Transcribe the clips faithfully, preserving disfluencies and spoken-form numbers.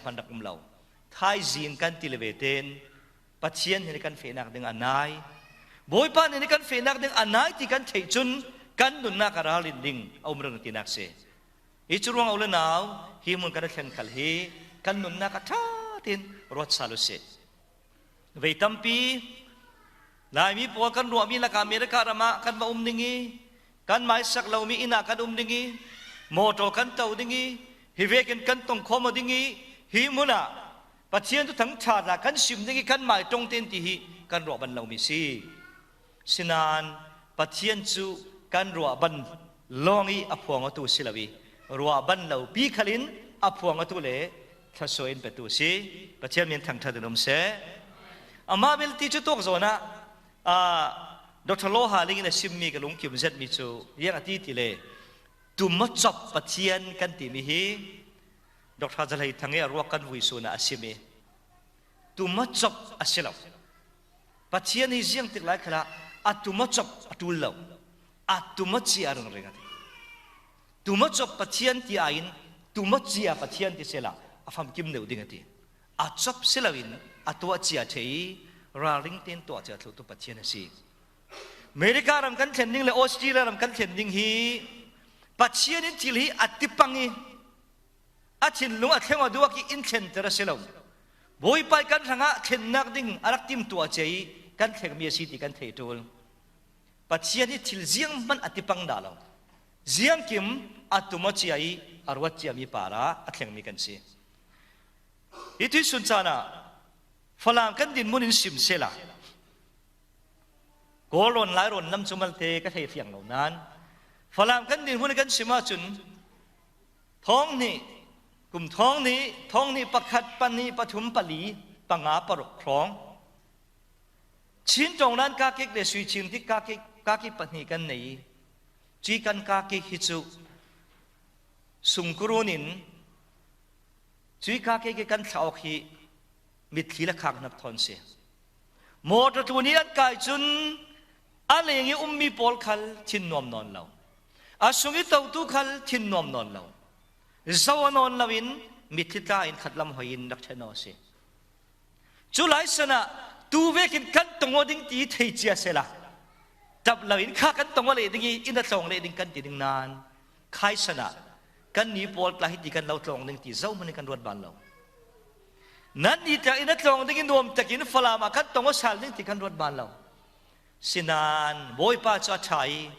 hman rak um lo. Thaizing kan ti le ve ten Pathian hnen kan fehnak ding a nai. Bawipa hnen kan fehnak ding a nai ti kan theih cun kan nunnak a ralrin ding a um rero tinak si. Hi cu ruang a u le nau, hi hmun kan i thlen khal hi kan nunnak a ṭha tein ruat sal u sih. Vei tampi Laimi pawl kan ruahmi lakah America ram ah kan va um ding i, kan maisak lomi inn ah kan um ding i, motor kan to ding i, hi vekin kan tongkhawm aw ding i, hi hmun ah Pathian thuthang ṭha tla kan sim ding i, kan mai ṭong tein ti hi kan ruah ban lomi si. Sinain Pathian cu kan ruah ban lawng i a phuang awtu si lo i, ruah ban lo pi khalin a phuang awtu le thluasuah in petu si. Pathian min thangṭhat in um seh. Amah bel ti cu tuak zawn ah, aa, Doctor Law Haling in a simmi ka lungkim zetmi cu ziang a ti ti le, tumacop Pathian kan timi hi Doctor Zalhei Thang i a ruak kan vui sun ah a sim i, tumacop a si lo. Pathian hi ziangtik lai khalah a tumacop a ṭul lo, a tumacia ringring a ti. Tumacop Pathian ti aiin tumacia Pathian ti sehla a famkim deuh ding a ti. A cop si loin a tuahcia ṭheh i ralring tein tuahcia thluhtu Pathian a si. America ram kan thlen ding le Australia ram kan thlen ding hi Pathian in thil hi a tipang i, a thinlung a thleng aw duak i in thlenter a si lo. Bawipa i kan hrangah thlennak ding a rak timtuah cia i kan thlengmi a si ti kan thei ṭul. Pathian hi thil zianghman a tipang dah lo. Ziangkim a tumacia i a ruatciami parah a thlengmi kan si. Hi tuihsun caan ah Falam kan dinhmun in sim sehla, Kawl rawn, Lai rawn lam cu malte ka thei fiang lo nain, Falam kan dinhmun kan sim ahcun thawng hnih, kum thawng hnih, thawng hnih pakhat, pahnih, pathum, pali, panga, paruk hrawng, Chin ṭawng nan kakik le Sui Chin tik kakik, kakik pahnih kan nei i, cui kan kakik hi cu sungkurun in cui kakik i kan thlah awk hi mitthli le khak hnak thawn si. Mawṭaw tlun i an kai cun a leng i ummi pawl khal thin nuam nawn lo, a sung i totu khal thin nuam nawn lo, zoh nawn loin mitthli tla in khatlam hoi in rak ṭhen aw si. Cu lai san ah tu vekin kan tong aw ding ti thei cia sehla, ṭap loin kha kan tong aw leh ding i, inn a tlawng leh ding kan ti ding nain, khai san ah kan ni pawl tla hi ti kan lo tlawng ding ti zohman in kan ruat ban lo. Nan ni tla inn a tlawng ding i nuam takin Falam ah kan tong aw sal ding ti kan ruat ban lo. Sinain Bawipa cu a ṭha i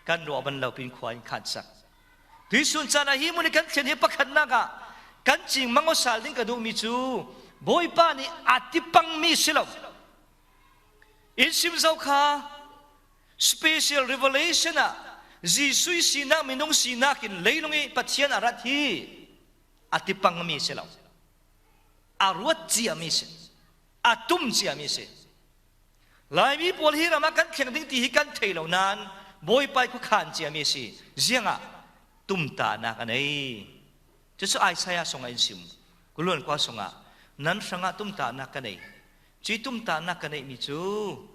kan ruah ban lo pin khua in khansak. Tuihsun caan ah hi hmun i kan thlen hi pakhatnak ah kan cingmang aw sal ding ka duhmi cu Bawipa nih a tipangmi si lo. In sim zo kha special revelation ah Jesuh i sinak, minung sinak in leilung i Pathian a rat hi a tipangmi si lo. A ruat ciami si. A tum ciami si. Laimi pawl hi ram ah kan thleng ding ti hi kan thei lo nain Bawipa i khuakhan ciami a si. Ziangah tumtahnak a nei. Cucu Isaiah sungah in sim. Kuluan kua sungah nan hrangah tumtahnak ka nei. Cui tumtahnak ka neihmi cu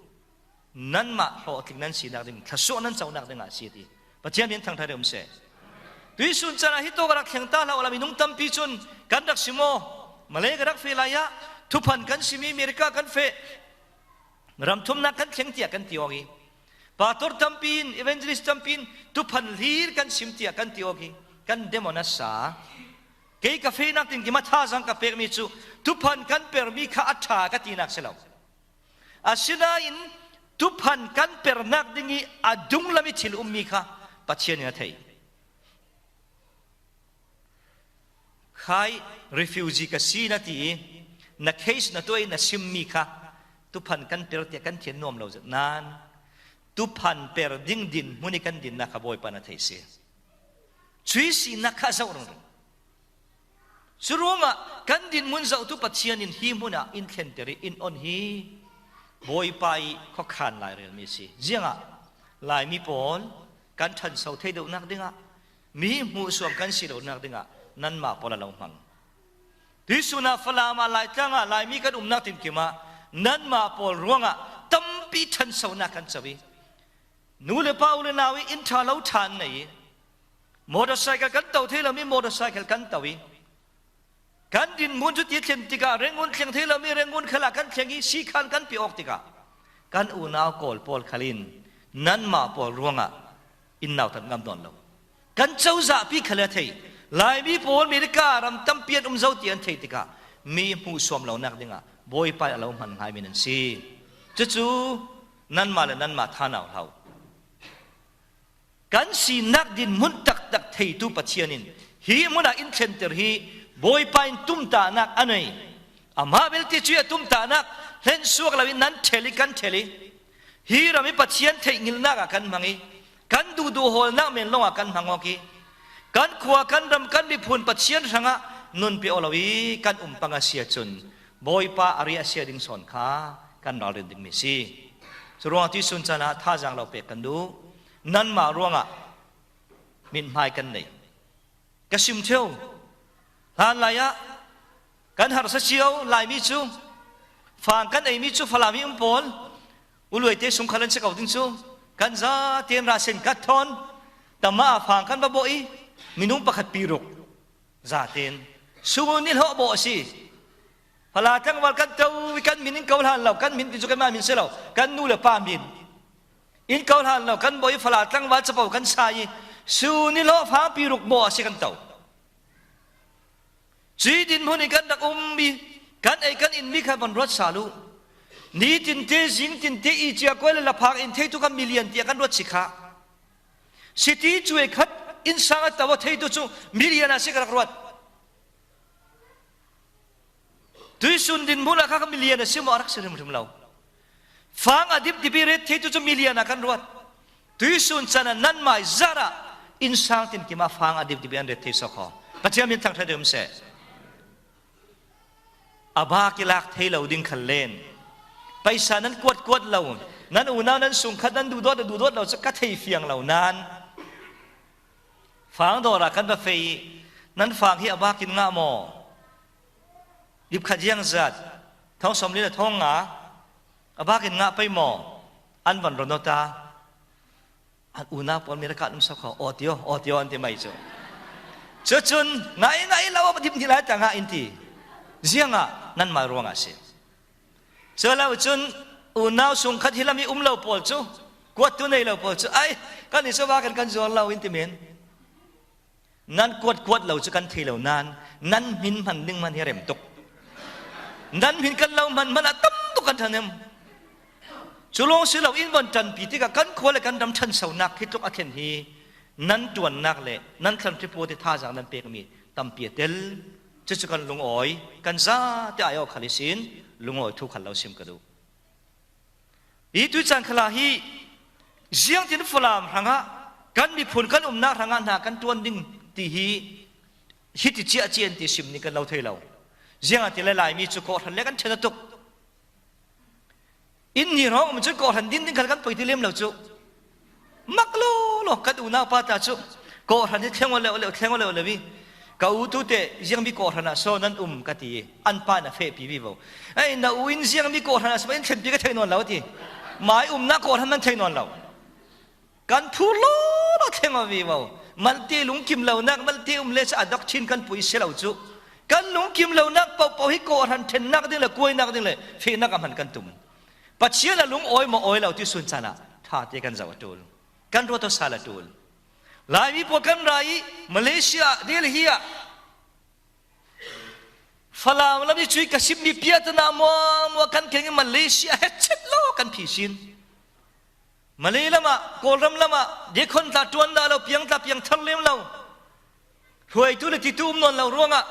nanmah hlawhtling nan sinak ding, thluasuah nan conak dingah a si a ti. Pathian min thangṭhat in um seh. Tuihsun caan ah hi tawk a rak thleng ta hlah awla minung tampi cun kan rak sim aw. Malay ka rak feh lai ah thuphan kan sim i America kan feh. Ramthumnak kan thleng tiah kan ti awk i, pastor tampi in, evangelist tampi in thuphan hlir kan sim tiah kan ti awk i, kan demon a sa. Kei ka fehnak tinkim a thazaang ka pekmi cu thuphan kan permi kha a ṭha ka tinak si lo. Asinain thuphan kan pernak ding i a dunglam i thil ummi kha Pathian in a thei. Khai refugee ka si na ti i, na case na tuah i na simmi kha thuphan kan per tiah kan thian nuam lo zet nain thuphan per ding dinhmun i kan dinnak kha Bawipa na thei si. Cui sinak kha zoh ringring. Cu ruangah kan dinhmun zohtu Pathian in hi hmun ah in thlenter i in on hi Bawipa i khuakhan lai relmi a si. Ziangah Laimi pawl kan ṭhanso thei deuhnak dingah, mi hmuhsuam kan si lonak dingah nanmah pawl a lo hmang. Tuihsun ah Falam ah Laitlang ah Laimi kan umnak tinkim ah nanmah pawl ruangah tampi ṭhansonak kan co i, nu le pa, u le nau i inn ṭha lo ṭhan nei i, motorcycle kan to thei lomi motorcycle kan to i, Kan dinmun cu ti thlen tikah Rangoon thleng thei lomi Rangoon khalah kan thleng i si khan kan pe awk tikah kan unau kawl pawl khalin nanmah pawl ruangah in nautat ngam nawn lo. Kan cozahpi khal a thei. Laimi pawl America ram tampi an um zo ti an theih tikah mi hmuhsuam lonak dingah Bawipa in a lo hman ngai mi nan si. Cucu nanmah le nanmah thanau hlah uh. Kan sinak dinhmun taktak theitu Pathian in hi hmunah in thlenter hi Bawipa in tumtahnak a nei. Amah belte cu a tumtahnak hlensuak loin nan ṭhel i kan ṭhel i hi ram i Pathian theihngilhnak ah kan hmang i kan duhduh hawlnak men lawngah kan hmang awk i kan khua, kan ram, kan miphun Pathian hrangah nun pe aw lo i kan um pang a si ahcun Bawipa a riahsia ding sawn kha kan ralrin dingmi a si. Curuangah tuihsun caan ah thazaang lo pek kan duh. Nanmah ruangah mithmai kan nei. Ka sim ṭheu. Hlanlai ah kan harsa cio Laimi cu, fang kan eimi cu Falam i um pawl, uluaite sungkhal an si ko ding cu, kan zaten rah sen kat thawn, tama ah fang kan va bawh i, minung pakhat pi ruk zaten, sun i hlawh bawh a si. Fala tlangval kan to i kan min in ko hlan lo, kan min ti cu kanmah min si lo, kan nu le pa min in ko hlan lo, kan bawh i fala tlangval capo kan sa i, sun i hlawh fangpi ruk bawh a si kan to. Cui dinhmun in kan rak um i kan ei kan inmi kha van ruat sal uh. Ni tinte, zing tinte i cia kuai le laphak in theitu kha million tiah kan ruat si kha. City cuai khat innsang a to a theitu cu million ah si ka rak ruat. Tuihsun dinhmun ah kha ka million a si maw a rak si hrimhrim lo. Fang a dipdip i ret theitu cu million ah kan ruat. Tuihsun caan ah nanmai zarah innsang tinkim ah fang a dipdip i an ret thei sawk haw. Pathian min thangṭhat deuh seh. A bak i lak thei lo ding khal len. Paisa nan kuatkuat lo, nan unau nan sungkhat nan duhdawt a duhdawt lo cu ka thei fiang lo nan. Fang dawr ah kan va feh i nan fang hi a bak in ngah maw? Dipkhat ziangzat, thong sawmli le thong nga, a bak in ngah pei maw? An van ron aw ta. An unau pawl America an um sawk kho, aw tio, aw tio an ti mai cu. Cucun, ngah i ngah i lo, a dip hnih lai ta ngah in ti. Ziangah nanmah ruangah a si. Cu lo cun, unau sungkhat hi lam i um lo pawl cu, kuattu nei lo pawl cu, ai, kan i cu a bak in kan zuar lo in ti men. Nan kuatkuat lo cu kan thei lo nan, nan hmin hman ding hman hi a rem tuk. Nan hmin kan lo hman hman a tam tuk kan ṭhahnem. Cu lawng si lo in von ṭanpi tikah kan khua le kan ram ṭhansonak hi tluk a thlen hi nan ṭuannak le nan thlanṭhi pawt i thazaang nan pekmi tampi a tel. Cucu kan lungawi, kan zate ai awk khal ihsin lungawi thu khal lo sim ka duh. Hi tuicaan khalah hi ziangtin Falam hrangah kan miphun kan umnak hrangah hna kan ṭuan ding ti hi hiti ciah ciah in ti sim ning kan lo thei lo. Ziangahtile Laimi cu kawhhran le kan ṭhen a tuk. Inn hnih hrawng um cun kawhhran din ding khal kan poi ti lem lo cu. Mak lawlaw kan unau pa ta cu kawhhran hi thleng aw leuh leuh, thleng aw leuh leuh i ka u tu te ziangmi kawhhran ah saw nan um ka ti i an pa in a fehpi vivo. Ei, na u in ziangmi kawhhran ah saw in thlenpi ka thei nawn lo a ti. Mai umnak kawhhran man thei nawn lo. Kan phur lawlaw thleng aw vivo. Malte lungkim lonak, malte um le cu a doctrine kan pui si lo cu. Kan lungkim lonak pohpoh hi kawhhran ṭhennak ding le kuainak ding le fehnak a hman kan tum. Pathian a lung awi maw awi lo ti sun caan ah ṭha te kan zoh a ṭul. Kan ruat aw sal a ṭul. Laimi pawl kan ra i Malaysia, Delhi ah Falam lam i cui ka simmi piatana muamua kan keng i Malaysia he chet lo kan phi sin. Malay lamah, Kawlram lamah, dekhon tla ṭuan dah lo, piang tla piang thar lem lo. Hruaitu le titu um nawn lo ruangah,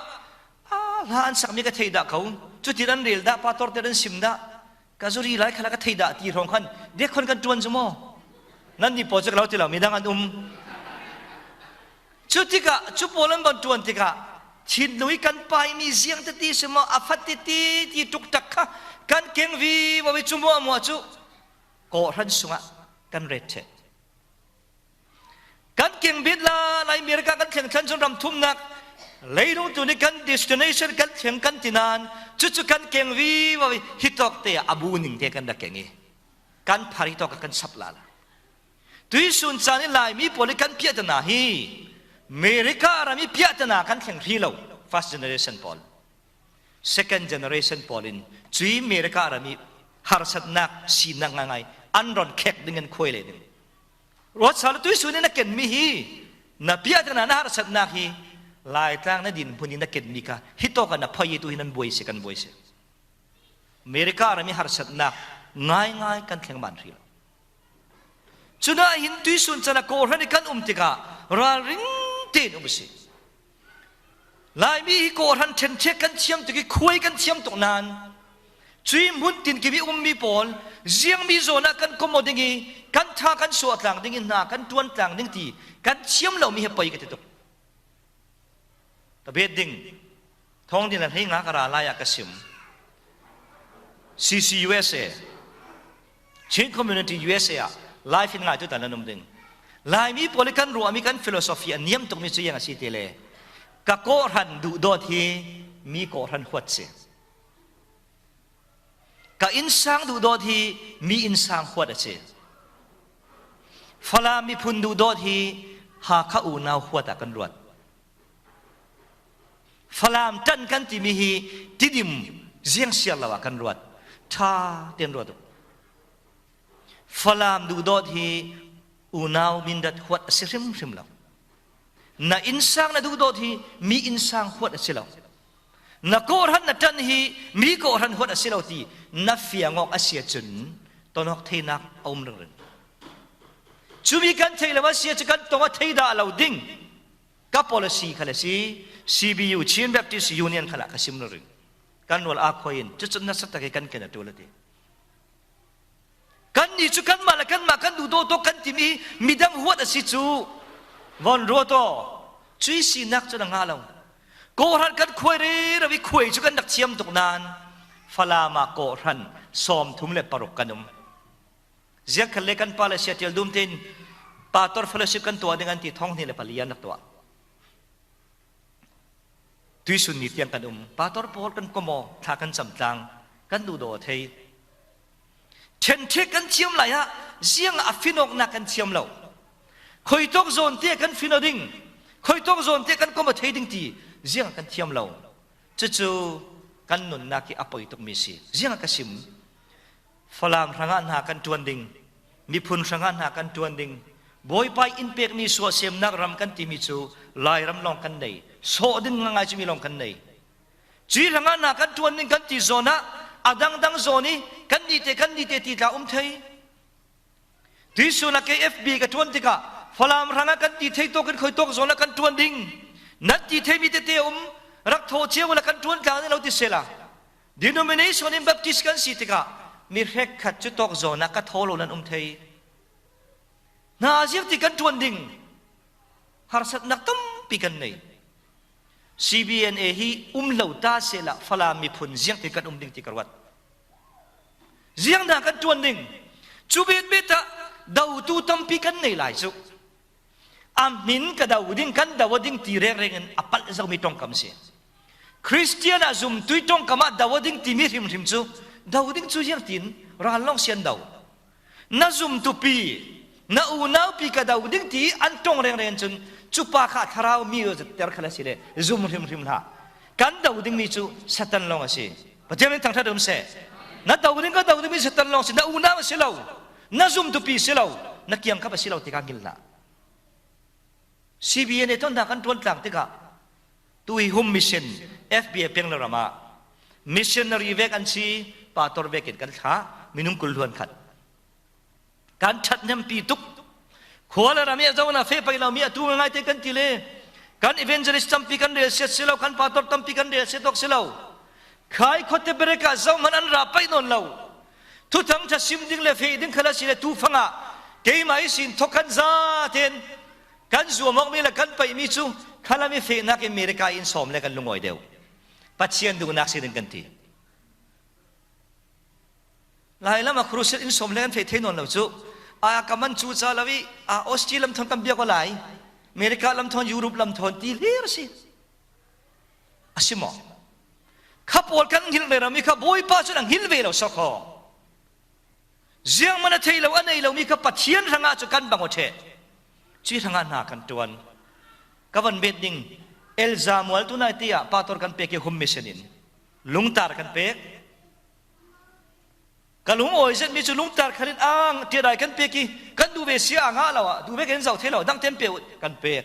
a hla an sakmi ka theih dah ko. Cutin an rel dah, pastor te an sim dah. Ka zuri lai khalah ka thei dah ti hrawng khan, dekhon kan ṭuan cu maw? Nannih pawl cu ka lo ti lo, midang an um. Cutikah, cu pawl an van ṭuan tikah, thinlung i kan paimi ziang tete si maw, a fat tete ti tuk tak kha, kan keng vivo i cu muahmuah cu kawhhran sungah kan ret ṭheh. Kan keng bit la, lai America kan thleng thlan cun ram thumnak, leilung tu nih kan destination kan thleng kan ti nan, cucu kan keng vivo i hitawk te ah a bu ning te kan rak keng i kan phar hitawk ah kan sap lala. Tuihsun caan i Laimi pawl i kan piahtana hi America ram i piahtana kan thleng hri lo, first generation pawl. Second generation pawl in cui America rami harsatnak, sinak ngaingai an ron khek ding an khuai leh ding. Ruat sal tuisun in na ken mi hi, na piahtana na harsatnak hi, Laitlang na din hmun in na ken mi kha, hi tawka na phoi tu hi nan buai si, kan buai si. America rami harsatnak ngaingai kan thleng man hril. Cunah hin tuisun cana kawhhran i kan um tikah ralring tein um si. Laimi hi kawhhran ṭhenṭhek kan thiam tuk i khuai kan thiam tuk nain, cui hmun tin kimi ummi pawl ziangmi zawnah kan komaw ding i kan ṭha kan suah tlang ding i hna kan ṭuan tlang ding ti kan thiam lomi he poi ka ti tuk. Ka bet ding, thawng din a hlei nga ka ra lai-ah ka sim. C C U S A, Chin Community U S A ah live in ngaitu ta nan um ding. Laimi pawl i kan ruahmi kan philosophy a niam tukmi cu iang a si ti le, ka kawhhran duhdawt hi mi kawhhran huat si. Ka innsang duhdawt hi mi innsang huat a si. Falam miphun duhdawt hi Hakha unau huat ah kan ruat. Falam ṭan kan timi hi Tidim ziangsiar lo ah kan ruat. Ṭha tein ruat uh. Falam duhdawt hi unau Mindat huat a si hrimhrim lo. Na innsang na duhdawt hi mi innsang huat a si lo. Na kawhhran na ṭan hi mi kawhhran huat a si lo ti na fiang awk a si ahcun tonawk theinak a um ringring. Cumi kan theih lo a si ahcun kan tong a thei dah lo ding. Ka policy khal a si, C B U, Chin Baptist Union khalah ka sim ringring. Kan rual aa khuai in cucu nasa tak i kan ken a ṭul a ti. Kannih cu kanmah le kanmah kan duhdawt aw kan timi midang huat a si cu. Von ruat aw. Cui sinak cu na ngah lo. Kawhhran kan khuai rero i khuai cu kan rak thiam tuk nain Falam ah kawhhran sawmthum le paruk kan um. Ziangkhal le kan pa le sia ṭial dum tein pastor fellowship kan tuah ding an ti, thawng hnih le pali an rak tuah. Tuisun ni tiang kan um. Pastor pawl kan komaw, thla kan cam tlang, kan duhdaw thei. Ṭhenṭhek kan thiam lai ah ziangah a finawknak kan thiam lo. Khuitawk zawn te kan fino ding, khuitawk zawn te kan komaw thei ding ti ziangah kan thiam lo. Cucu kan nunnak hi a poi tukmi si. Ziangah ka sim. Falam hrangah hna kan ṭuan ding, miphun hrangah hna kan ṭuan ding, Bawipa in pekmi suahsemnak ram kan timi cu Lairam lawng kan nei, sawh ding ngaingai cumi lawng kan nei. Cui hrangah hna kan ṭuan ding kan ti zawn ah a dangdang zawn i kan nite, kan nite ti tla um thei. Tuisun ah kei F B ka ṭuan tikah Falam hrangah kan ti thei tawk in khuitawk zawn ah kan ṭuan ding, nan ti theimi tete a um, rak thawh cio la kan ṭuan tlang ding lo ti sela. Denomination in Baptist kan si tikah mi hrekkhat cu tawk zawn ah ka thaw lo nan um thei. Hna ziangti kan ṭuan ding? Harsatnak tampi kan nei. C B N A hi um lo ta sehla Falam miphun ziangti kan um ding ti ka ruat. Ziang hna kan ṭuan ding? Cu bet bet ah dotu tampi kan nei lai cu. A hmin ka do ding, kan do ding ti rengreng in a palh zomi ṭongkam si. Khristian ah zumtu i ṭongkam ah do ding timi hrimhrim cu, do ding cu ziangtin ral lawng si an do? Na zumtupi, na unaupi ka do ding ti an ṭong rengreng cun cu pa kha thlarau mi zetter khal a si le zum hrimhrim hlah. Kan do dingmi cu Satan lawng a si. Pathian min thangṭhat um seh. Na do ding, ka do dingmi Satan lawng si, na unau a si lo, na zumtupi si lo, na kiangkap a si lo ti ka ngil hlah. C B N A ton hna kan ṭuan tlang tikah, tu i Hum Mission, F B A Bangalore ram ah missionary vek an si, pastor vekin kan thlah, minung kul hluan khat. Kan ṭhathnempi tuk. Khua le ram i a zo hna feh pei lomi a tu ngaingai te kan ti le, kan evangelist tampi kan relsiat si lo, kan pastor tampi kan relsiat awk si lo. Khai khuate berek ah zohman an ra paih nawn lo. Thuthang ṭha sim ding le feh ding khal a si le tu fangah keimah ihsin thawk kan za tein kan zuam awkmi le kan paihmi cu khalam i fehnak in America in sawm le kan lungawi deuh. Pathian duhnak si ding kan ti. Lai lam ah crusade in sawm le kan feh thei nawn lo cu, a ka man cu ca lo i, a Australia lam thawn kan biak aw lai, America lam thawn, Europe lam thawn ti hlir a si. A si maw? Kha pawl kan hngilh rero mi kha Bawipa cun a hngilh ve lo sokhaw. Ziangman a thei lo, a nei lo mi kha Pathian hrangah cu kan bang aw ṭheh. Cui hrangah hna kan ṭuan. Ka van bet ding, Elza Mual tunai te ah pastor kan pek i Hum Mission in. Lungtar kan pek. Ka lung awi zet mi cu lungtar khalin ang tiadai kan pek i kan duh ve sia a ngah lo ah duh ve kan zoh thei lo dangte an pe uh kan pek.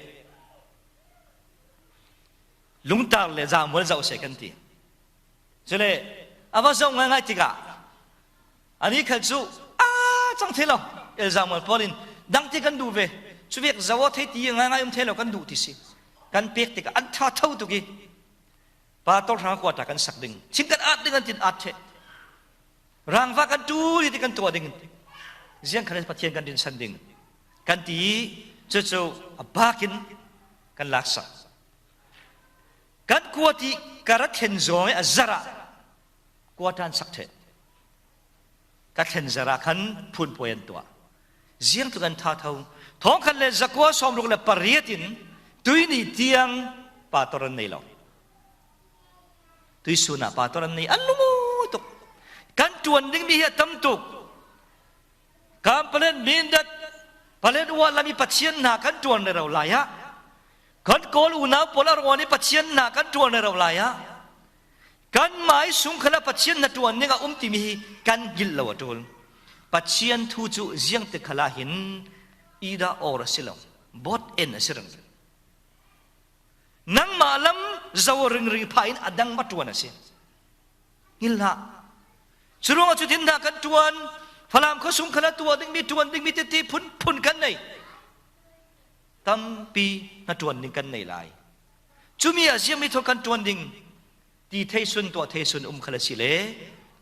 Lungtar le zamual zoh se kan ti. Cule a va zoh ngaingai tikah ani khal cu a cang thei lo. El zamual pawl in dangte kan duh ve, cuvek zoh aw thei ti ngaingai um thei lo kan duh ti si. Kan pek tikah an ṭha tho tuk i pastor hrang kuata kan sak ding, thing kan at ding an tin at ṭheh. Rangva kan ṭul i ti kan tuah ding, ziang khal Pathian kan dinsan ding kan ti i cucu a bakin kan laksak. Kan kuat i ka ra thlen zawng i a zarah kuata an sak ṭheh. Ka thlen zarah khan phunpuai an tuah. Ziang tuk an ṭha tho. Thawngkhat le zakua sawmruk le pariat in tuini tiang pastor an nei lo. Tuisun ah pastor an nei an lungawi tuk. Kan ṭuan dingmi hi a tam tuk. Kampalet, Mindat, Paletwa lam i Pathian hna kan ṭuan rero lai ah, kan kawl unau pawl a ruan i Pathian hna kan ṭuan rero lai ah, kan mai sung khalah Pathian hna ṭuan ding a um timi hi kan gilh lo a ṭul. Pathian thu cu ziangtik khalah hin ida or a si lo, bot en a si ringring. Nangmah lam zo ringring phah in a dang ma ṭuan a si. Ngilh hlah. Curuangah cutin hna kan ṭuan, Falam khuasung khalah tuah dingmi, ṭuan dingmi tete phunphun kan nei. Tampi hna ṭuan ding kan nei lai. Cumi ah ziangmi thawn kan ṭuan ding ti thei sun, tuah thei sun um khal a si le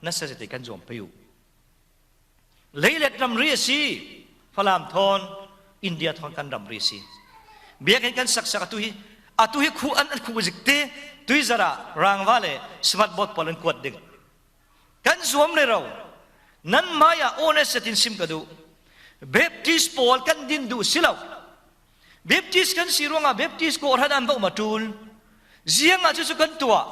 nasa zete kan zuam pei uh. Leilet ramri a si, Falam thawn, India thawn kan ramri a si. Biakinn kan saksak atu hi, atu hi khuh an, an khuh zikte, tuizarah, rangva le smartboard pawl an kuat ding. Kan zuam rero, nan mai ah honest zetin sim ka duh. Baptist pawl kan din duh si lo. Baptist kan si ruangah Baptist kawhhran an va um a ṭul. Ziangah cucu kan tuah.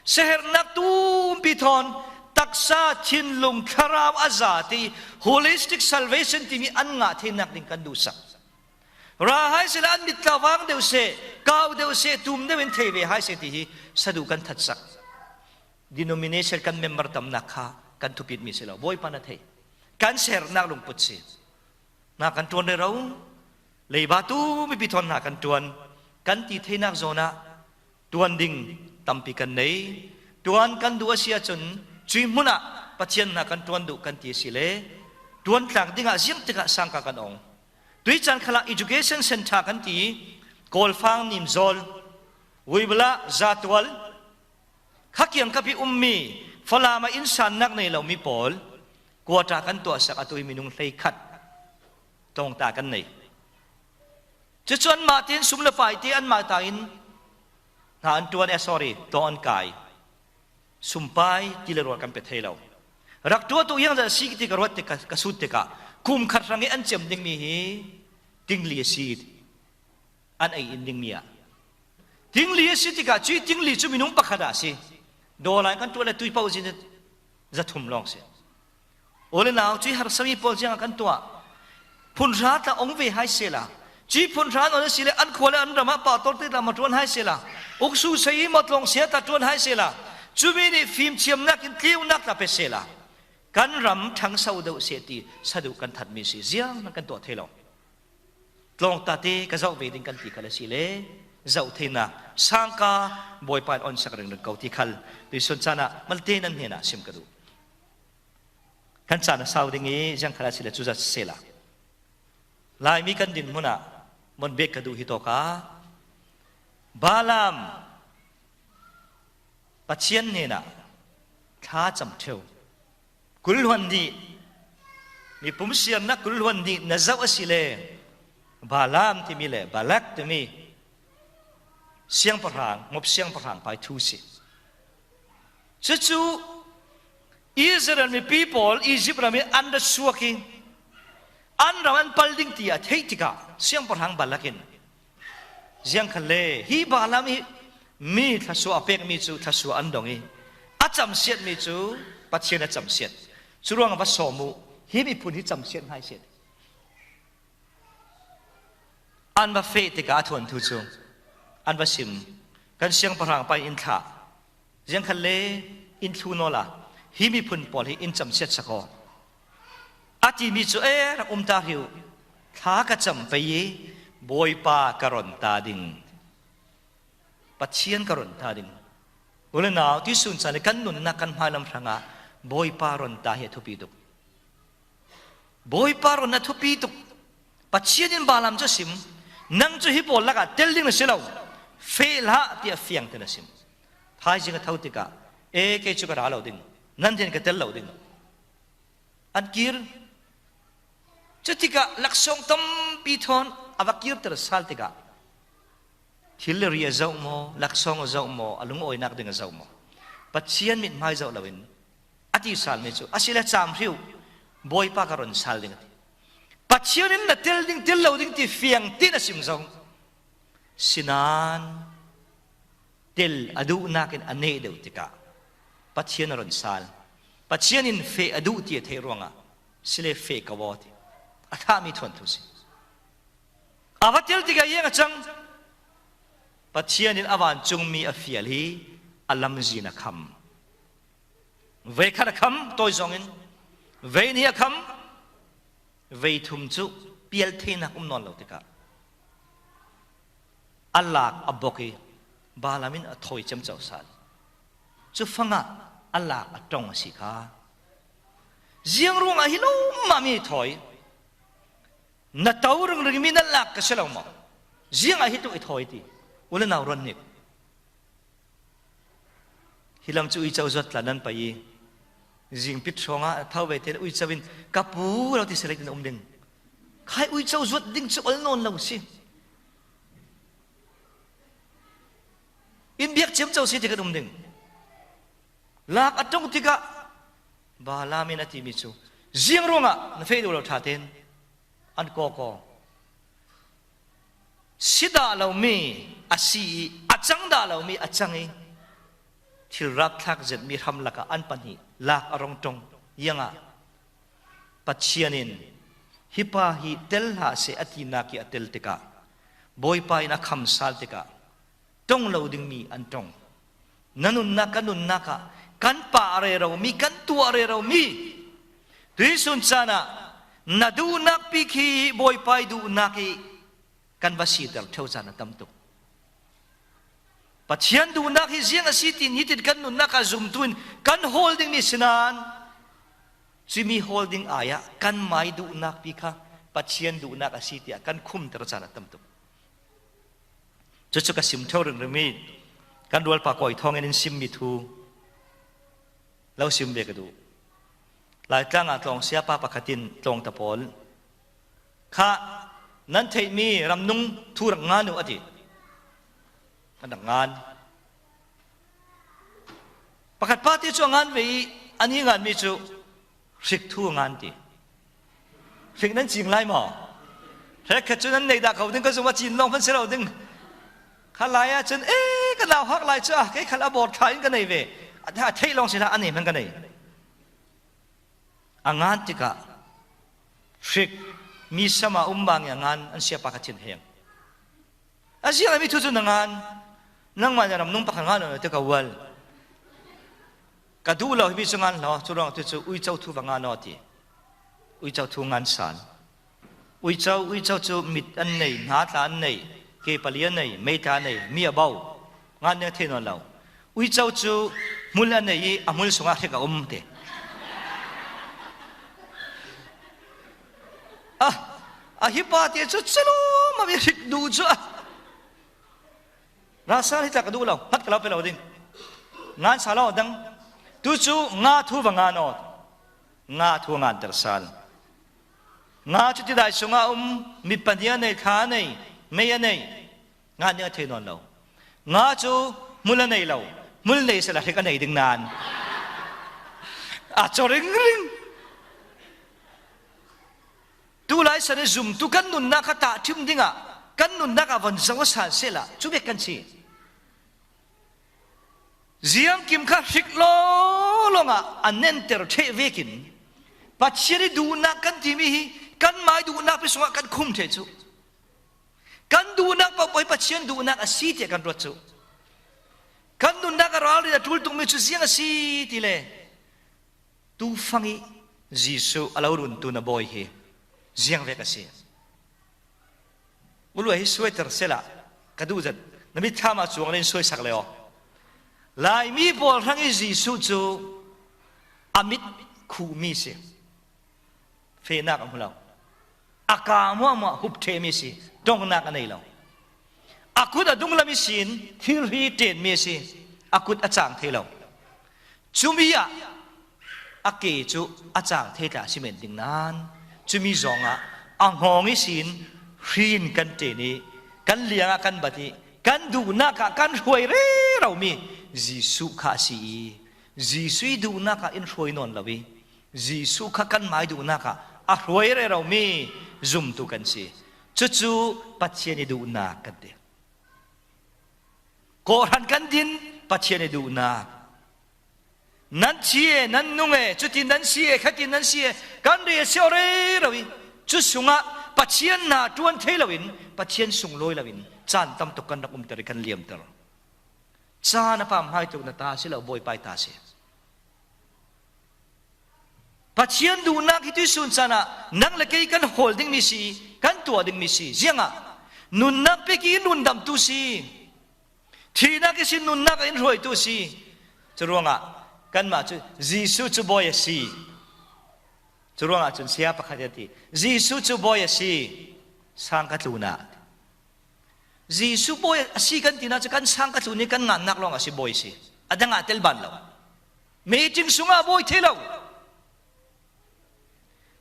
Siaherhnak tumpi thawn taksa, thinlung, thlarau a za ti holistic salvation timi an ngah theinak ding kan duhsak. Ra hai sehla an mit tla vang deuh seh, kau deuh seh, tum deuh in thei ve hai seh ti hi saduh kan thatsak. Denomination kan member tamnak kha kan thupitmi si lo, Bawipa na thei. Kan siaherhnak lungput si. Hna kan ṭuan rero. Leiba tu mipi thawn hna kan ṭuan. Kan ti theinak zawn ah ṭuan ding tampi kan nei. Ṭuan kan duh a si ahcun cui hmun ah Pathian hna kan ṭuan duh kan ti a si le ṭuan tlang dingah ziang tikah sangka kan ong. Tuicaan khalah education center kan ti i Kawlfang, Nimzawl, Uibla, Zatual, kha kiangkap i ummi Falam ah innsannak nei lomi pawl kuata kan tuahsak atu i minung hleikhat tlawngta kan nei. Cucu anmah tein sum le pai te anmah ta in hna an ṭuan, eh, sorry, tlawng an kai. Sumpai ti le ruat kan pe thei lo. Rak ṭuan tu iangzat a si ti ka ruat tik, ka, ka sut tikah kum khat hrang i an cem dingmi hi tingli a si. An ei in dingmi ah tingli a si tikah cui tingli cu minung pakhat ah a si. Dawlai kan tuah le tuipoh zin zathum lawng si. U le nau, cui harsami pawl ziangah kan tuah. Phunhra tla ong ve hai sehla, cui phunhra nawn a si le an khua le an ram ah pastor te tla ma ṭuan hai sehla, uksu sei i matlawng sia tla ṭuan hai sehla, cumi nih fimthiamnak in tliunak tla pe sehla, kan ram ṭhangso deuh seh ti saduh kan thatmi si. Ziang hmanh kan tuah thei lo. Tlawngta te ka zoh ve ding kan ti khal a si le, zoh theinak sangka Bawipa in onsak ringring ko ti khal tuisun caan ah malte nan hnenah sim ka duh. Kan caan a sau ding i ziang khal a si le cuzat sisehla, Laimi kan din hmun ah mon bek ka duh hi tawkah Balaam Pathian hnenah thla cam ṭheu. Kul hluan hnih, mipum siarnak kul hluan hnih na zoh a si le Balaam timi le Balak timi siangpahrang, ngop siangpahrang pai thu si. Cucu Israel mipi pawl Izipt ram i an ra suak i an ram an pal ding ti a theih tikah siangpahrang Balak in ziang khal le hi Balaam hi mi thluasuah a pekmi cu thluasuah an dong i a camsiatmi cu Pathian a camsiat. Curuang a va sawm uh, hi miphun hi camsiat hna seh. An va feh tikah a thuanthu cu an va sim. Kan siangpahrang pai in thlah. Ziang khal le in thlu nawl a, hi miphun pawl hi in camsiat sak aw, a timi cu, e, rak um ta hrih uh. Thla ka cam pei i Bawipa ka ron ta ding, Pathian ka ron ta ding. U le nau, tuisun caan i kan nunnak kan hmailam hrangah Bawipa ron ta hi a thupi tuk. Bawipa ron a thupi tuk. Pathian in Balaam cu a sim, nang cu hi pawl lakah tel ding na si lo, feh hlah, tiah fiang tein a sim. Thaizing a tho tikah, e, kei cu ka ra lo ding, nan hnen ka tel lo ding, an kir. Cutikah laksawng tampi thawn a va kirter sal tikah, thil le ri a zoh maw, laksawng a zoh maw, a lungawinak ding a zoh maw, Pathian mithmai zoh loin a ti salmi cu, a si le cam hrih uh, Bawipa ka ron sal ding, a ti. Pathian in na tel ding, tel lo ding ti fiang tein a sim zo. Sinain tel a duhnak in a neh deuh tikah Pathian a ron sal. Pathian in feh a duh ti a theih ruangah, si le feh ko aw, ti a thahmi thuanthu si. A va tel tikah ziang a cang? Pathian in a vancungmi a fial hi a lamzin a kham. Veikhat a kham tawi zongin, veihnih a kham, veithum cu pial theinak um nawn lo tikah a lak a bok i Balaam in a thawi ciamco sal. Cu fangah a lak a ṭong a si kha. Ziang ruangah hi lo mah mi thawi? Na to ringring mi na lak ka si lo maw? Ziangah hi tuk i thawi ti? U le nau, ron nik. Hi lam cu uico zuat tla nan pai i, zingpit hrawngah a tho ve te uico in, ka pu lo ti select in um ding. Khai uico zuat ding cu ol nawn lo si. In biak ciamco si ti kan um ding. Lak a ṭong tikah Balaam in a timi cu, ziang ruangah na feh duh lo ṭha tein an kawk aw. Si dah lomi a si i, a cang dah lomi a cang i, thil rapthlak zetmi hram lakah an pahnih lak a rung ṭong. Ziangah Pathian in, hi pa hi tel hlah seh, a tinak i a tel tikah, Bawipa in a kham sal tikah, ṭong lo dingmi an ṭong. Na nunnak, ka nunnak ah kan pah reromi, kan tuah reromi, tuisun caan ah na duhnak bik hi Bawipa i duhnak i kan va siter ṭheu caan a tam tuk. Pathian duhnak hi ziang a si ti nitin kan nunnak ah zumtu in kan hawl dingmi sinain, cumi hawl ding ai ah kan mai duhnak bik kha Pathian duhnak a si tiah kan khumter caan a tam tuk. Cucu ka sim ṭheu ringring mi, kan rualpa Kawi Thawng in in simmi thu lo sim ve ka duh. Laitlang ah tlawng siapa pakhat in tlawngta pawl kha, nan theihmi ramnung thu rak ngan uh, a ti. Kan rak ngan. Pakhat pa te cu a ngan ve i, an i nganmi cu hrik thu a ngan ti. Hrik nan cing lai maw? Hrekkhat cu nan nei dah ko ding, ka zum a cin lawng kan si lo ding. Kha lai ah cun, e, ka nauhak lai cu, ah, kei khal a bawr ṭha in ka nei ve. A, a theih lawng si hlah, a nei hmanh ka nei. A ngan tikah hrik, mi sam a um bang i a ngan an siapa kha thin heng. A ziah a mi thu cu na ngan, nangmah nih ramnung pakhat ngan aw, ti ka ual. Ka duh lo, hi mi cu ngan hlaw, cu ruang tu cu uico thu va ngan aw, ti. Uico thu ngan sal. Uico, uico cu mit an nei, hna tla an nei, ke pali an nei, mei tla an nei, mi a bo. Ngan ning a thei nawn lo. Uico cu hmul a nei i a hmul sungah hrik a um, ti. Ah, a hi pa te cu calum a mi hrik duh cu, ah, ra sal, hi tla ka duh lo, hngat ka lo pe lo ding. Ngan sal aw dang. Tu cu nga thu va ngan aw. Nga thu a nganter sal. Nga cu tidai sungah a um, mit pahnih a nei, thla a nei, mei a nei. Ngan ning a thei nawn lo. Nga cu hmul a nei lo, hmul nei sehla hrik a nei ding nain a caw ringring. Tulai san i zumtu kan nunnak kha tahṭhim dingah kan nunnak ah von zoh a san sehla cu bek kan si. Ziangkim kha hrik lawlawng ah a nenter ṭheh vekin Pathian i duhnak kan timi hi kan mai duhnak pi sungah kan khum ṭheh cu. Kan duhnak paoh paoh hi Pathian duhnak a si tiah kan ruat cu. Kan nunnak a ralrin a ṭul tukmi cu ziang a si ti le, tufang i Jesuh a lo runtu na bawi hi ziang vek a si. Ulu hi suaiter sela ka duh zat, na mitthlam ah cuang le in suaisak le aw. Laimi pawl hrang i Jesuh cu a mit khuhmi si. Fehnak a hmu lo. A ka hmuahhmuah hup ṭhemi si. Ṭongnak a nei lo. A kut a dunglam ihsin thilri ṭenmi a si. A kut a cang thei lo. Cumi ah a ke cu a cang thei tla si men ding nain, cumi zongah a hngawng ihsin hri in kan ṭen i, kan liang ah kan bat i, kan duhnak ah kan hruai reromi Jesuh kha a si i, Jesuh i duhnak ah in hruai nawn lo i, Jesuh kha kanmai duhnak ah a hruai reromi zumtu kan si. Cucu Pathian i duhnak kan ti. Kawhhran kan din Pathian i duhnak. Nan thi e, nan nung e, cutin nan si e, khatin nan si e, kan rel siau rero i, cu sungah Pathian hna ṭuan thei loin, Pathian sunglawi loin, caan tam tuk kan rak umter i kan liamter. Caan a pam hmai tuk na ta si lo, Bawipa i ta si. Pathian duhnak hi tuihsun caan ah nang le kei kan hawl dingmi si, kan tuah dingmi si. Ziangah nunnak pek i in rundamtu si. Thihnak ihsin nunnak ah in hruaitu si. Curuangah kanmah cu Jesuh cu Bawi a si. Curuangah cun saya pakhat in a ti, Jesuh cu Bawi a si, sang ka tlunah. Jesuh Bawi a si kan tinak cu kan sang ka tlun i kan ngannak lawng a si, Bawi a si. A dang ah tel ban lo. Meeting sungah Bawi thei lo.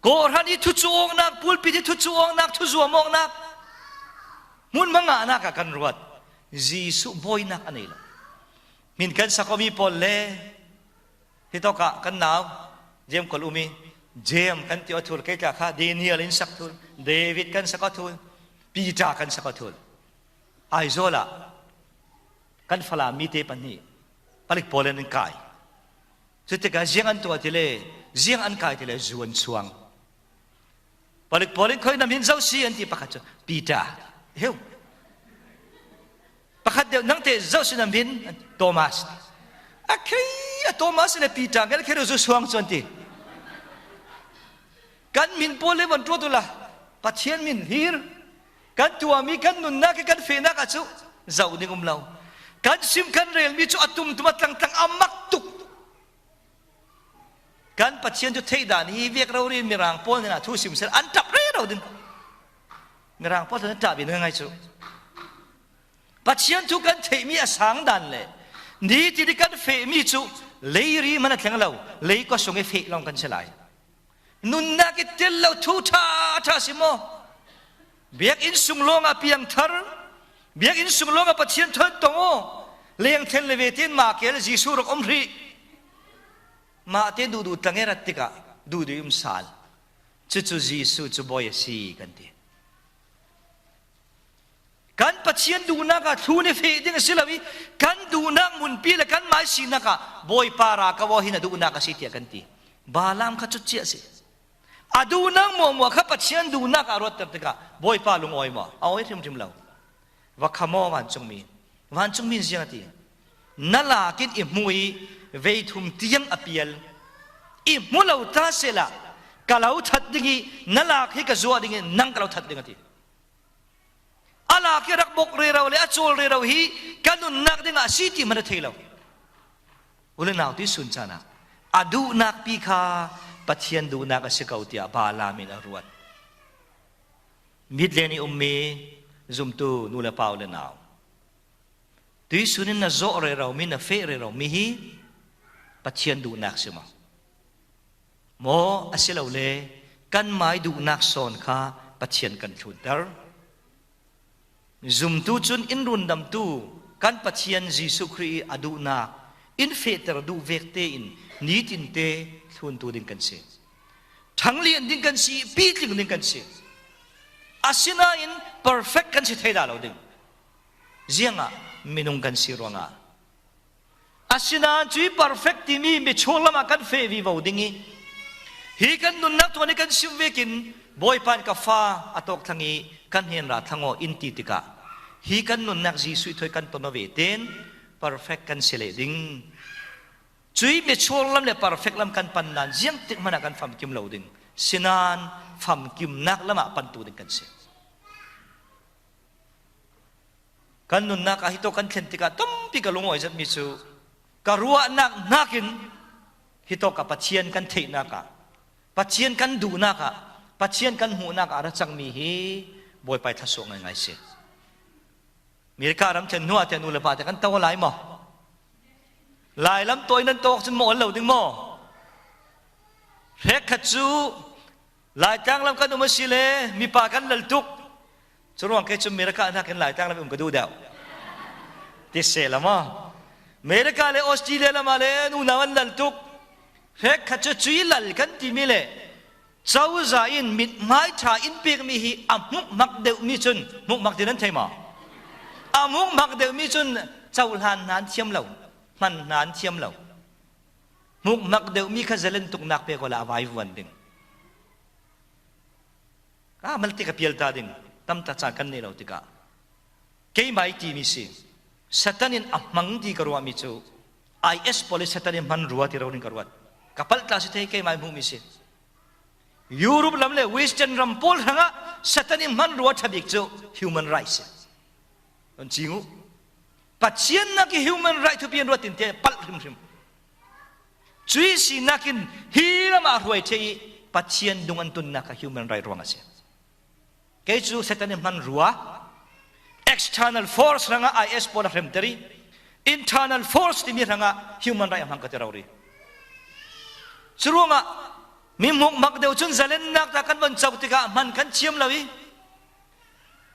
Kawhhran i thucuh awknak, pulpit i thucuh awknak, thuzuam awknak, hmunhma ngahnak ah kan ruat. Jesuh bawinak a nei lo. Hmin kan sak awmi pawl le hitawkah kan nau Jem Kol um i, Jem kan ti aw thul, kei tla kha Daniel in sak thul, David kan sak aw thul, Peter kan sak aw thul. Aizawl ah kan Falam mite pahnih palik pawl in an kai. Cutikah ziang an tuah ti le, ziang an kai ti le, zu an chuang. Palik pawl in, "Khui na hmin zo si?" an ti, pakhat cu, "Peter." Heu. Pakhat deuh, "Nang te zo si na hmin?" "Thomas." "A khei, a Thomas le Peter ngel khei zu chuang cu," an ti. Kan hmin pawl le van tuat uhla, Pathian hmin hlir. Kan tuahmi, kan nunnak i kan fehnak ah cu zoh ding um lo. Kan sim kan relmi cu a tumtum, a tlangtlang, a mak tuk. Kan Pathian cu theih dan hi vek rori in Mirang pawl hnenah thu sim sel an ṭap rero ding. Mirang pawl hnenah ṭap in ngaingai cu. Pathian thu kan theihmi a sang dan le nitin i kan fehmi cu leiri hmanh a thleng lo, leikua sung i feh lawng kan si lai. Nunnak i tel lo, thu ṭha ṭha si maw? Biakinn sung lawngah piangthar, biakinn sung lawngah Pathian thawn tong aw. Lengthen le ve tein mah kel Jesuh rak um hrih. Mah te duhduh tlang i rat tikah duhduh i um sal. Cucu Jesuh cu Bawi a si kan ti. Kan Pathian duhnak ah thlun i feh ding a si lo i, kan duhnak hmunpi le kan mai sinak ah Bawipa ra ka aw hi na duhnak a si tiah kan ti. Balaam kha cutia a si. A duhnak muahmuah kha Pathian duhnak ah a ruatter tikah Bawipa lungawi maw? A awi hrimhrim lo. Va kha maw vancungmi? Vancungmi in ziang a ti. Na lak in i hmu i veithum tiang a pial. I hmu lo ta sehla ka lo that ding i na lak hi ka zuah ding i nang ka lo that ding a ti. A lak hi a rak bok rero le a cawl rero hi ka nunnak dingah a si ti hmanh a thei lo. U le nau, tuihsun caan ah a duhnak pi kha Pathian duhnak a si ko tiah Balaam in a ruat. Midlen i ummi zumtu nu le pa, u le nau, tuihsun in na zawh rero mi, na feh rero mi hi Pathian duhnak si maw? Maw asilole kan mai duhnak sawn kha Pathian kan thlunter? Zumtu cun in rundamtu kan Pathian Jesuh Khrih i a duhnak in fehter duh vek tein nitin te thluntu ding kan si. Ṭhanglian ding kan si, pitling ding kan si. Asinain perfect kan si thei dah lo ding. Ziangah minung kan si ruangah. Asinain cuih perfect timi michuak lamah kan feh vivo ding i, hi kan nunnak tuan i kan sim vekin Bawipa in ka fa a tawk thlang i kan hnen ra thlang aw in ti tikah, hi kan nunnak Jesuh i thawi kan ton aw ve tein Perfect kan si leh ding. Cui mature lam le perfect lam kan pan nan ziangtik hmanah kan famkim lo ding. Sinan famkimnak lamah pantu ding kan si. Kan nunnak ah hitawk kan thlen tikah tampi ka lungawi zetmi cu ka ruahnak hnakin hitawk ah Pathian kan theihnak ah, Pathian kan duhnak ah, Pathian kan hmuhnak ah a ra cangmi hi Bawipa ih thlasuah ngaingai si. America ram thlen hnuah te nu le pa te kan to lai maw? Lailam tawi nan tawk cun maw ol lo ding maw? Hrekkhat cu Laitlang lam kan um a si le mipa kan lal tuk. Curuang kei cu America hnakin Laitlang lam um ka duh deuh. Ti sehla maw? America le Australia lamah le nunau an lal tuk. Hrekkhat cu cui lal kan timi le cozah in mithmai ṭha in pekmi hi a hmukmak deuhmi cun, hmukmak ti nan thei maw? A hmukmak deuhmi cun cohlan hna an thiam lo, hman hna an thiam lo. Hmukmak deuhmi kha zalen tuknak pek awla a vai vuan ding. Ah, malte ka pial ta ding, tamtak caan kan neih lo tikah keimah ih timi si. Satan in a hmang ti ka ruahmi cu I S pawl ih Satan ih hman rua ti rori in ka ruat. Ka palh tla si thei, keimah ih hmuhmi si. Europe lam le Western ram pawl hrangah Satan ih hman rua ṭha bik cu human rights si. Kan cing uh. Pathian nak ih human right thupi an ruat tinte palh hrimhrim. Cuih sinak in hi lamah a hruai ṭheh ih Pathian dung an tunnak kha human right ruang a si. Kei cu Satan ih hman rua, external force hrangah I S pawl a hremter ih internal force timi hrangah human right a hmang ka ti rori. Curuangah mi hmukmak deuh cun zalennak tla kan von co tikah hman kan thiam lo ih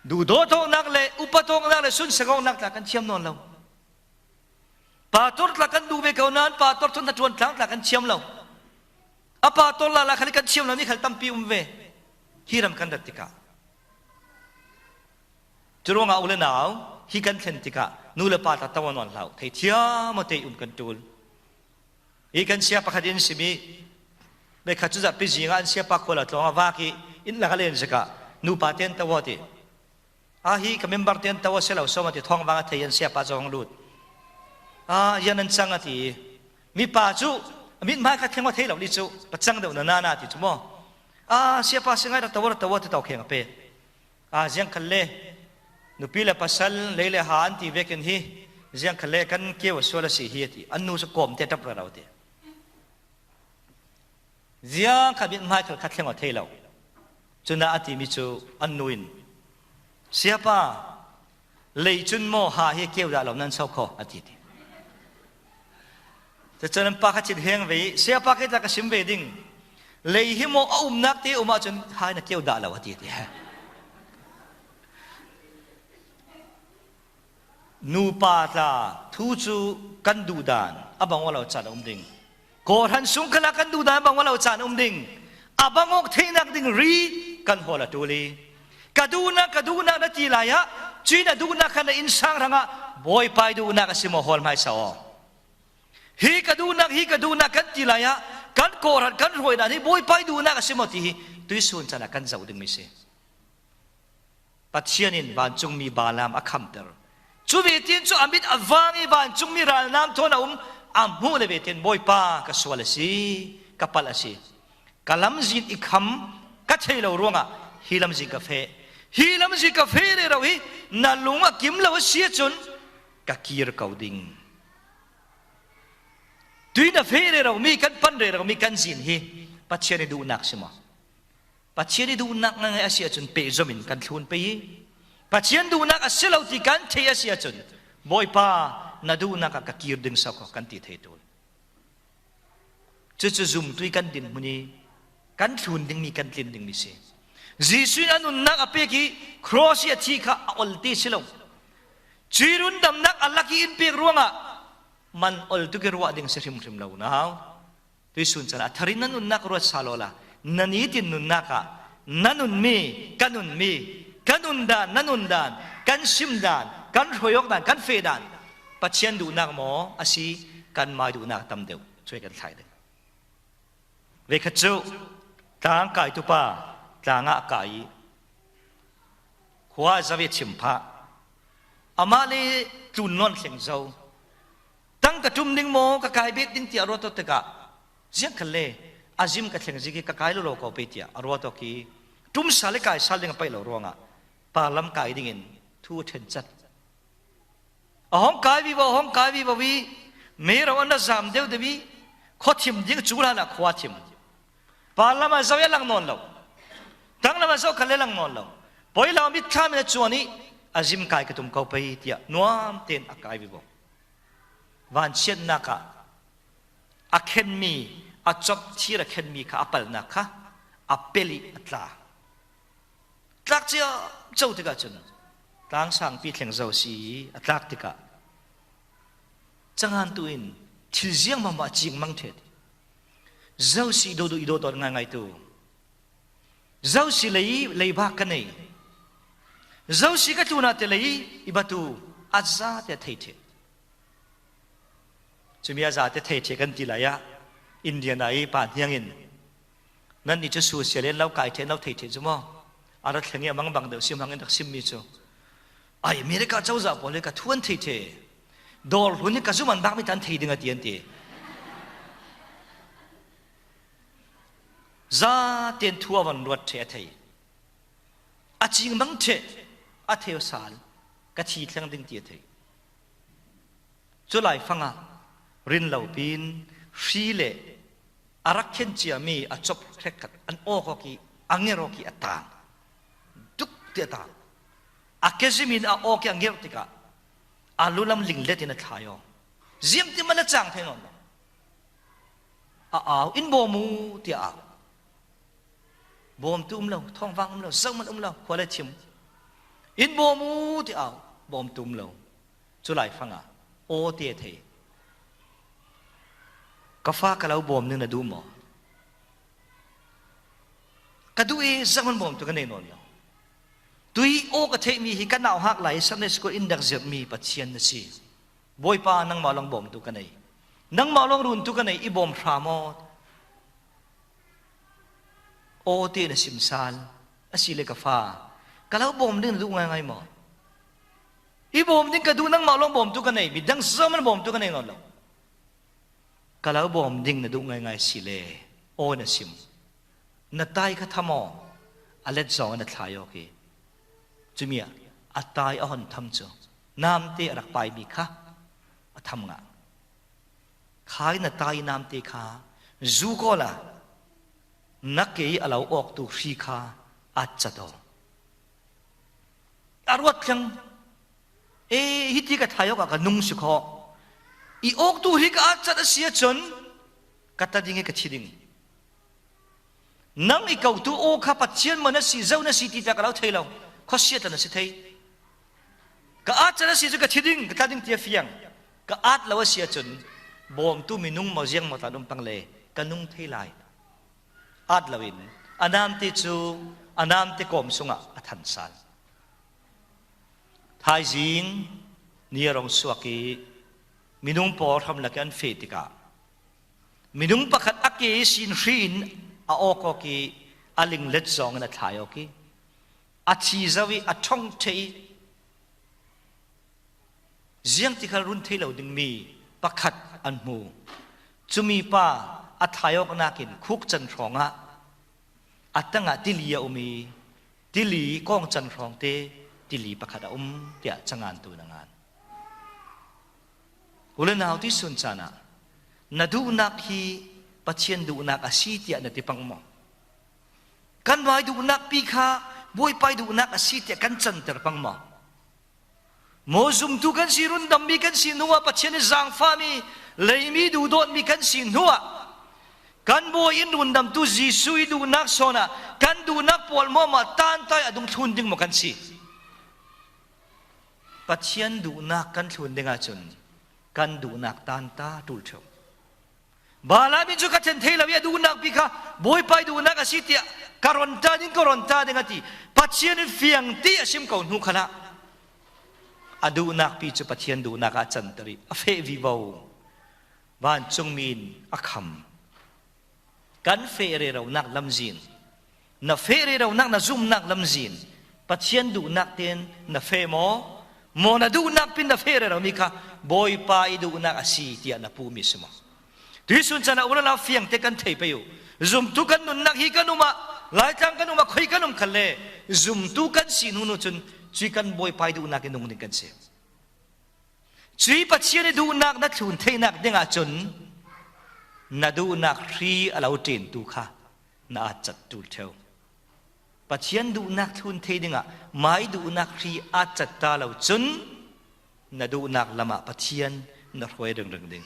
duhdawt awknak le upat awknak le sunsak awknak tla kan thiam nawn lo. Pastor tla kan duh ve ko nain pastor thawn hnaṭuan tlang tla kan thiam lo. A pastor lala khal ih kan thiam lo ni khal tampi um ve. Hi ram kan rat tikah. Curuangah u le nau, hi kan thlen tikah nu le pa tla to a nawn hlah uh, theithiam aw te ih um kan ṭul. Hi kan sia pakhat in sim ih veikhat cuzah pizing ah an siapa khual a tlawng a vak ih inn lak a len zikah nupa tein to aw ti. Ah, hi ka member tein to a si lo sawm a ti, thawngvang a thei an siapa cu hong lut. Ah, yan an cang a ti. Mipa cu a mithmai kha thleng aw thei lo dih cu, ka cang deuh na na na ti cu maw? Ah, siapa si ngai ra to aw, ra to aw ti to kheng a pe. Ah, ziangkhal le nupi le pasal lei le ha an ti vekin hi ziangkhal le kan keu a sual a si hi a ti. An nu cu kawm te ṭap rero ti. Ziangkhal mithmai khal kha thleng aw thei lo. Cunah a timi cu an nu in, "Siapa, lei cun maw ha hi keu dah lo nan so kho," a ti ti. Cucun an pa kha cit heng ve ih, "Siapa, kei tla ka sim ve ding. Lei hi maw a umnak te um ahcun ha hi na keu dah lo," a ti ti. Nupa tla thu cu kan duhdan a bang aw lo caan a um ding. Kawhhran sung khalah kan duhdan a bang aw lo caan a um ding. A bang awk theihnak ding ri kan hawl a ṭul ih, "Ka duhnak, ka duhnak," na ti lai ah, cuih na duhnak kha na innsang hrangah Bawipa ih duhnak a si maw hawl hmaisa aw. "Hi ka duhnak, hi ka duhnak," kan ti lai ah, kan kawhhran, kan hruaidan hi Bawipa ih duhnak a si maw ti hi tuihsun caan ah kan zoh dingmi si. Pathian in vancungmi Balaam a khamter. Cu vetin cu a mit a vang ih vancungmi ralnam thawn a um, a hmuh le vetin, "Bawipa, ka sual a si, ka palh a si. Ka lamzin i kham ka thei lo ruangah hi lamzin ka feh. Hi lamzin ka feh rero hi na lung a kim lo a si ahcun ka kir ko ding." Tui na feh reromi, kan pan reromi kan zin hi Pathian ih duhnak si maw? Pathian ih duhnak ngaingai a si ahcun pehzom in kan thlun pei ih, Pathian duhnak a si lo ti kan theih a si ahcun, "Bawipa, na duhnak ah ka kir ding so kho," kan ti thei ṭul. Cucu zumtu ih kan dinhmun ih kan thlun dingmi, kan tlin dingmi si. Jesuh in a nunnak a pek ih cross ih a thih kha a ol ti si lo. Cuih rundamnak a lak ih in pek ruangah man ol tuk ih ruah ding a si hrimhrim lo, unau. Tuihsun caan ah a thar in na nunnak ruat sal awla, na nitin nunnak ah na nunmi, ka nunmi, ka nundan, na nundan, kan simdan, kan hruai awkdan, kan fehdan Pathian duhnak maw a si, kanmai duhnak a tam deuh, cuai kan thlai ding. Veikhat cu tlang kaitu pa tlang ah a kai ih khua a zo ih a chim phah. Amah le tlun nawn thleng zo. ka ṭum ding maw, ka kai bet ding tiah a ruat awk tikah, ziang khal le, a zim ka thleng zik hi ka kai lo lo ko pei tiah a ruat awk hi. Ṭum sal le kai sal ding a paih lo ruangah parlam kai dingin thu a ṭhen cat. A hong kai vivo, a hong kai vivo i, mero an a zam deuh deuh i, khua thim ding cu hlanah khua thim. Parlam a zoh i a lang nawn lo. Tanglam a zoh khal le lang nawn lo. Poilam mitthlam in a cuan i, a zim kai ka tum ko pei tiah nuam tein a kai vivo. Vanchiatnak ah a khenmi, a cop thir a khenmi kha a palnak kha a pel i a tla. Tlak ciamco tikah cun tlangsangpi thleng Zosi a tlak tikah cangantu in thil ziang mahmah a cingmang ṭheh. Zosi i dawdawt, i dawdawt ngaingaitu. Zosi lei, leibak ka nei. Zosi ka tlunah te lei i batu a zate a thei ṭheh. Cumi a zate thei ṭheh kan ti lai ah Indian ah i pa hniang in, "Nannih cu susia le an lo kai ṭheh, an lo thei ṭheh cu maw? A rat thleng i a mangbang deuh sim hangin rak simmi cu, ai, America cozah pawl hi ka thu an thei ṭheh. Dawr hlun hi ka zum an bakmi ta an thei ding a ti," an ti. Zaten thu a van ruat ṭheh a thei. A cingmang ṭheh a thei aw sal, ka thi thleng ding ti a thei. Cu laifangah rin lo pin hri le a rak khen ciami a cop hrekkhat an awk awk i a nger awk i a tang. Duk ti a tang. A kezim in a awk i a nger tikah a lulam linglet in a thlai aw. Ziam ti man a cang thei nawn lo. A au, in bawm u ti a au. Bawmtu um lo, thawngvang um lo, zohman um lo, khua le thim. In bawm u ti au, bawmtu um lo. Cu laifangah aw ti a thei. Ka fa, ka lo bawm ning na duh maw? Ka duh i, zohman bawmtu ka nei nawn lo. Tui aw ka theihmi hi ka nauhak lai i Sunday school in rak zirhmi Pathian na si. Bawipa, nangmah lawng bawmtu ka nei. Nangmah lawng runtu ka nei, i bawm hram aw. Aw tein a sim sal, a si le ka fa, ka lo bawm ding na duh ngaingai maw? I bawm ding ka duh, nangmah lawng bawmtu ka nei, midang zohman bawmtu ka nei nawn lo. Ka lo bawm ding na duh ngaingai si le, aw na sim. Na tai kha tham aw, a let zong in a thlai awk i. Cumi ah a tai a hon tham cu, namte a rak paimi kha a tham ngah. Khai na tai namte kha zu kawl a, na ke i a lo awktu hri kha at cat aw. A ruat thleng. E, hiti ka thlai awk ah ka nung si khaw. I awktu hri ka at cat a si ahcun ka ta ding i ka thi ding. Nang i kotu aw kha Pathian maw na si, zo na si ti ca ka lo thei lo. Khuasiat na si thei. Ka at cat a si cu ka thi ding, ka tla ding ti a fiang. Ka at lo a si ahcun bawmtu minung maw ziang maw tla an um pang le ka nung thei lai. At loin a namte cu a namte kawm sungah a than sal. Thaizing ni a rung suak i minung pawl hramlak i an feh tikah minung pakhat a ke ihsin hri in a awk awk i a linglet zong in a thlai awk i a thi zo i a ṭhong ṭheh i ziang ti khal run thei lo dingmi pakhat an hmu. Cumi pa a thlai awknak in khuk can hrawngah a tangah tili a um i tili kawng can hrawngte tili pakhat a um tiah cangantu in a ngan. U le nau, tuihsun caan ah na duhnak hi Pathian duhnak a si tiah na ti pang maw? Kan nai duhnak pi kha Bawipa i duhnak a si tiah kan canter pang maw? Maw zumtu kan si, rundammi kan si hnuah, Pathian i zaangfahmi leimi duhdawtmi kan si hnuah kan Bawi in rundamtu Jesuh i duhnak sawn ah kan duhnak pawl maw mah tanta i a dungthlun ding maw kan si? Pathian duhnak kan thlun ding ahcun kan duhnak tanta ṭul ṭheu. Balaam in cu ka ṭhen thei lo i a duhnak pi kha Bawipa i duhnak a si tiah ka ron ta ding, ka ron ta ding a ti. Pathian in fiang ti a sim ko hnu khalah a duhnak pi cu Pathian duhnak ah a canter i a feh vivo. Vancungmi in a kham. Kan feh reronak lamzin, na feh reronak, na zumnak lamzin Pathian duhnak tein na feh maw? Maw na duhnak pin na feh reromi kha Bawipa i duhnak a si tiah na pumi si maw? Tuisun caan ah u le nau fiangte kan thei pei uh. Zumtu kan nunnak hi kan um ah, Laitlang kan um ah, khoi kan um khalle, zumtu kan si hnu cun cui kan Bawipa i duhnak i nung ding kan si. Cui Pathian i duhnak na thlun theihnak dingah cun na duhnak hri a lo ṭintu kha na at cat ṭul ṭheu. Pathian duhnak thlun thei dingah mai duhnak hri at cat ta lo cun na duhnak lamah Pathian na hruai ringring ding.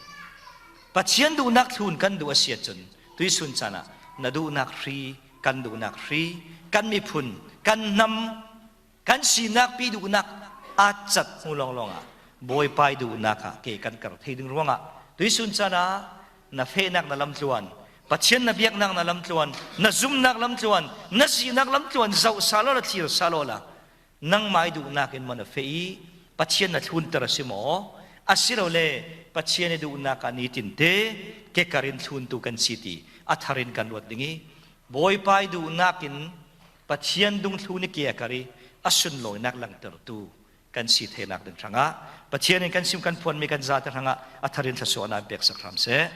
Pathian duhnak thlun kan duh a si ahcun tuisun caan ah na duhnak hri, kan duhnak hri, kan miphun, kan hnam, kan sinak pi duhnak at cat hnu lawnglawng ah Bawipa i duhnak ah ke kan kar thei ding ruangah tuisun caan ah na fehnak na lamtluan, Pathian na biaknak na lamtluan, na zumnak lamtluan, na sinak lamtluan zoh sal awla, thlir sal awla, nangmah i duhnak in maw na feh i Pathian na thlunter a si maw? Asilole Pathian i duhnak ah nitinte ke kar in thluntu kan si ti a thar in kan ruat ding i, Bawipa i duhnak in Pathian dungthlun i ke a kar i a sunlawinak langtertu kan si theinak ding hrangah Pathian in kan sim kan phuanmi kan zate hrangah a thar in thluasuahnak peksak hram seh.